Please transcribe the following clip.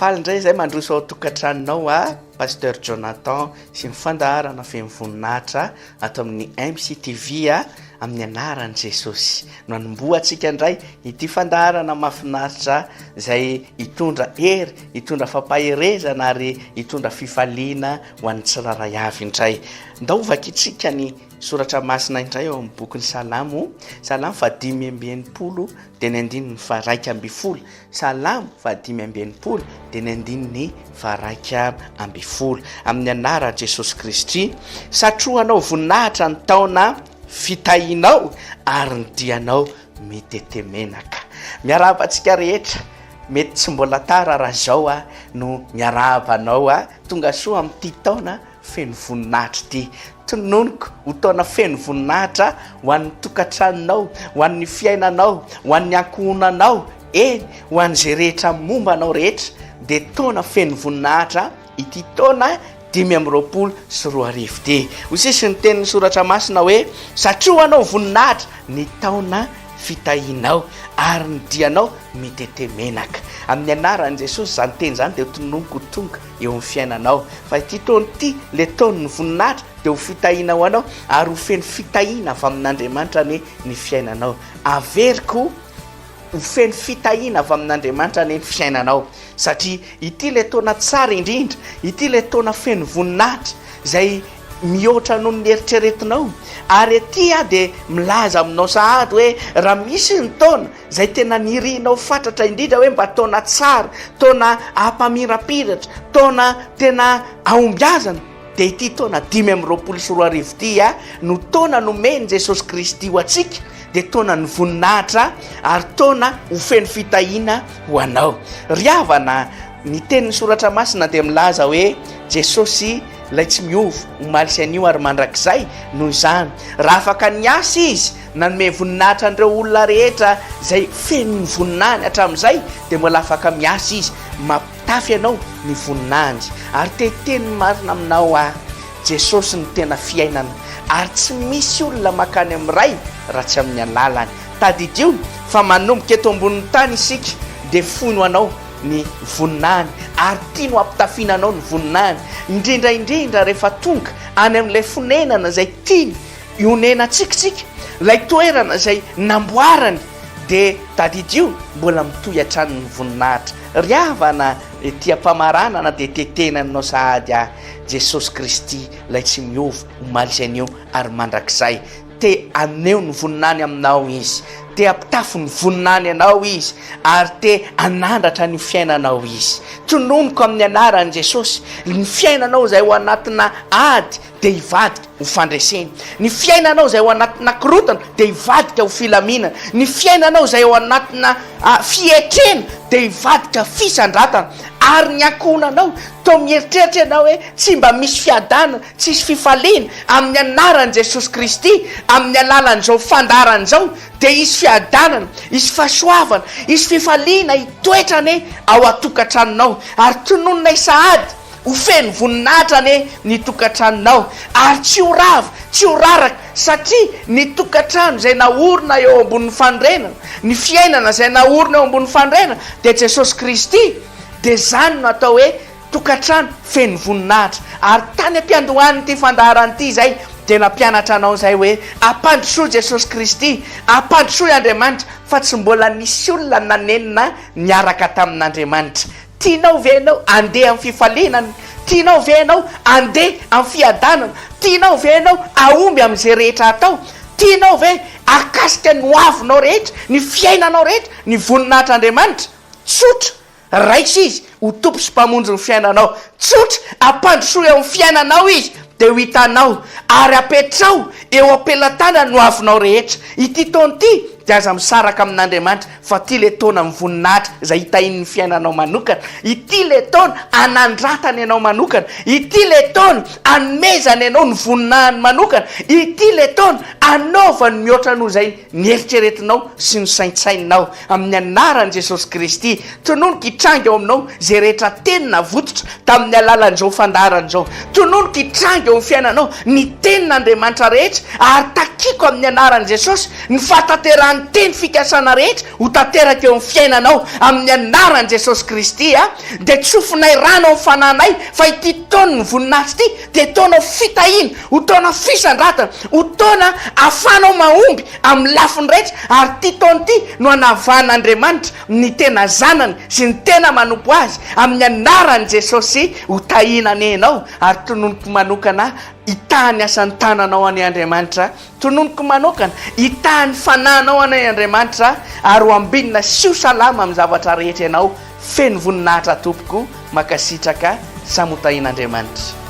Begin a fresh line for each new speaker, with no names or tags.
Faly indray izay mandroso ao an-tokantranonao a Pasteur Jonathan sy ny fandaharana feno voninahitra ato amin'ny MCTV a amin'ny anaran'i Jesosy. No anombohantsika indray ity fandaharana mahafinaritra izay hitondra hery, hitondra fampaherezana ary hitondra fifaliana ho an'ny tsirairay avy indray. Ndao hovakintsika ny soratra masina indray ao amin'ny bokin'ny Salamo, Salamo faha-65 dia ny andininy faha-11. Salamo faha-65 dia ny andininy faha-11. Amin'ny anaran'i Jesosy Kristy, satrohanao voninahitra ny taona fitahianao ary ny dianao mitete menaka. Miarahaba antsika rehetra, mety tsy mbola tara raha izao aho no miarahaba anao tonga soa amin'ity taona feno voninahitra ity. Tononiko ho taona feno voninahitra ho an'ny tokantranonao, ho an'ny fiainanao, ho an'ny ankohonanao, eny, ho an'izay rehetra momba anao rehetra, dia taona feno voninahitra ity taona 2025 ity. Ho sisy ny tenin'ny soratra masina hoe, Satrohanao voninahitra ny taona fitahianao, ary ny dianao mitete menaka. Amin'ny anaran'i Jesosy izany teny izany dia tononiko ho tonga eo amin'ny fiainanao. Fa ity taona ity, ilay taon'ny voninahitra, dia ho fitahiana ho anao, ary ho feno fitahiana avy amin'Andriamanitra anie ny fiainanao. Averiko ho feno fitahiana avy amin'Andriamanitra anie ny fiainanao, satria ity ilay taona tsara indrindra, ity ilay taona feno voninahitra, izay mihoatra noho ny eritreretinao. Ary aty aho dia milaza aminao sahady hoe raha misy ny taona izay tena nirinao fatratra indrindra hoe mba taona tsara, taona hampamirapiratra, taona tena hahombiazana, dia ity taona 2025 ity no taona nomen'i Jesosy Kristy ho antsika, dia taonan'ny voninahitra ary taona ho feno fitahiana ho anao. Ry havana, ny tenin'ny Soratra Masina dia milaza hoe Jesosy ilay tsy miova, omaly sy anio ary mandrakizay, noho izany, raha afaka niasa Izy, Nanome voninahitra an'ireo olona rehetra izay feno ny voninahiny hatramin'izay, dia mbola afaka miasa Izy, mampitafy anao ny voninahiny. Ary te hiteny ny marina aminao aho, Jesosy no tena fiainana, ary tsy misy olona mankany amin'ny Ray raha tsy amin'ny alalany. Tadidio fa manomboka eto ambonin'ny tany isika, dia foiny ho anao ny voninahiny, ary tiany ho ampitafiana anao ny voninahiny, indrindra indrindra rehefa tonga any amin'ilay fonenana izay tiany Ionenantsika isika, ilay toerana izay namboarany, dia tadidio mbola mitohy hatrany ny voninahitra. Ry havana ety am-pamaranana dia tetehina aminao sahady aho, Jesosy Kristy ilay tsy miova, omaly sy anio ary mandrakizay. Te haneho ny voninahiny aminao Izy, te hampitafy ny voninahiny anao Izy, ary te hanandratra ny fiainanao Izy. Tononiko amin'ny anaran'i Jesosy ny fiainanao izay ao anatina ady, dia hivadika ho fandresena. Ny fiainanao izay ao anatina korontana dia hivadika ho filaminana. Ny fiainanao izay ao anatina fietrena dia hivadika fisandratana. Ary ny ankohonanao, toa mieritreritra ianao hoe tsy mba misy fiadanana, tsisy fifaliana, amin'ny anaran'i Jesosy Kristy, amin'ny alalan'izao fandaharana izao dia hisy fiadanana, hisy fahasoavana, hisy fifaliana hitoetra anie ao an-tokantranonao. Ary tonononay sahady Ho feno voninahitra anie ny tokantranonao, ary tsy ho rava, tsy ho raraka, satria ny tokantrano izay naorina eo ambonin'ny fanorenana, ny fiainana izay naorina eo ambonin'ny fanorenana, dia Jesosy Kristy, dia izany no atao hoe tokantrano feno voninahitra. Ary tany am-piandohan'ity fandaharana ity izay, dia nampianatra anao izay hoe, Ampandrosoy Jesosy Kristy, ampandrosoy Andriamanitra, fa tsy mbola nisy olona nanenina niaraka tamin'Andriamanitra. Tianao ve ianao handeha amin'ny fifaliana? Tianao ve ianao handeha amin'ny fiadanana? Tianao ve ianao hahomby amin'izay rehetra atao? Tianao ve hahakasika ny hoavinao rehetra, ny fiainanao rehetra, ny voninahitr'Andriamanitra? Tsotra, raiso Izy ho Tompo sy Mpamonjy ny fiainanao. Tsotra, ampandrosoy ao amin'ny fiainanao Izy, dia ho hitanao, ary apetraho eo am-pelatanany ny hoavinao rehetra. Ity taona ity dia aza misaraka amin'Andriamanitra. Fa ity ilay taona amin'ny voninahitra izay hitahian'ny fiainanao manokana. Ity ilay taona hanandratany anao manokana. Ity ilay taona hanomezany anao ny voninahiny manokana. Ity ilay taona hanaovany mihoatra noho izay nieritreretinao sy nosaintsaininao. Amin'ny anaran'i Jesosy Kristy, tononiko hitranga eo aminao izay rehetra teny navototra tamin'ny alalan'izao fandaharana izao. Tononiko hitranga eo amin'ny fiainanao ny tenin'Andriamanitra rehetra ary takiko amin'ny anaran'i Jesosy ny fahatanterahan'ny. ny teny fikasana rehetra ho tanteraka eo amin'ny fiainanao, amin'ny anaran'i Jesosy Kristy a! Dia tsofinay rano amin'ny fananay fa ity taon'ny voninahitra ity dia taona ho fitahiana, ho taona fisandratana, ho taona ahafahanao mahomby amin'ny lafiny rehetra, ary ity taona ity no hanavahan'Andriamanitra ny tena zanany sy ny tena manompo Azy, amin'ny anaran'i Jesosy ho tahiana anie ianao, ary tononiko manokana hitaha ny asan'ny tananao anie Andriamanitra, tononiko manokana hitaha ny fanahinao anie Andriamanitra, ary ho ambinina sy ho salama amin'ny zavatra rehetra ianao, feno voninahitra tompoko, mankasitraka, samy ho tahian'Andriamanitra.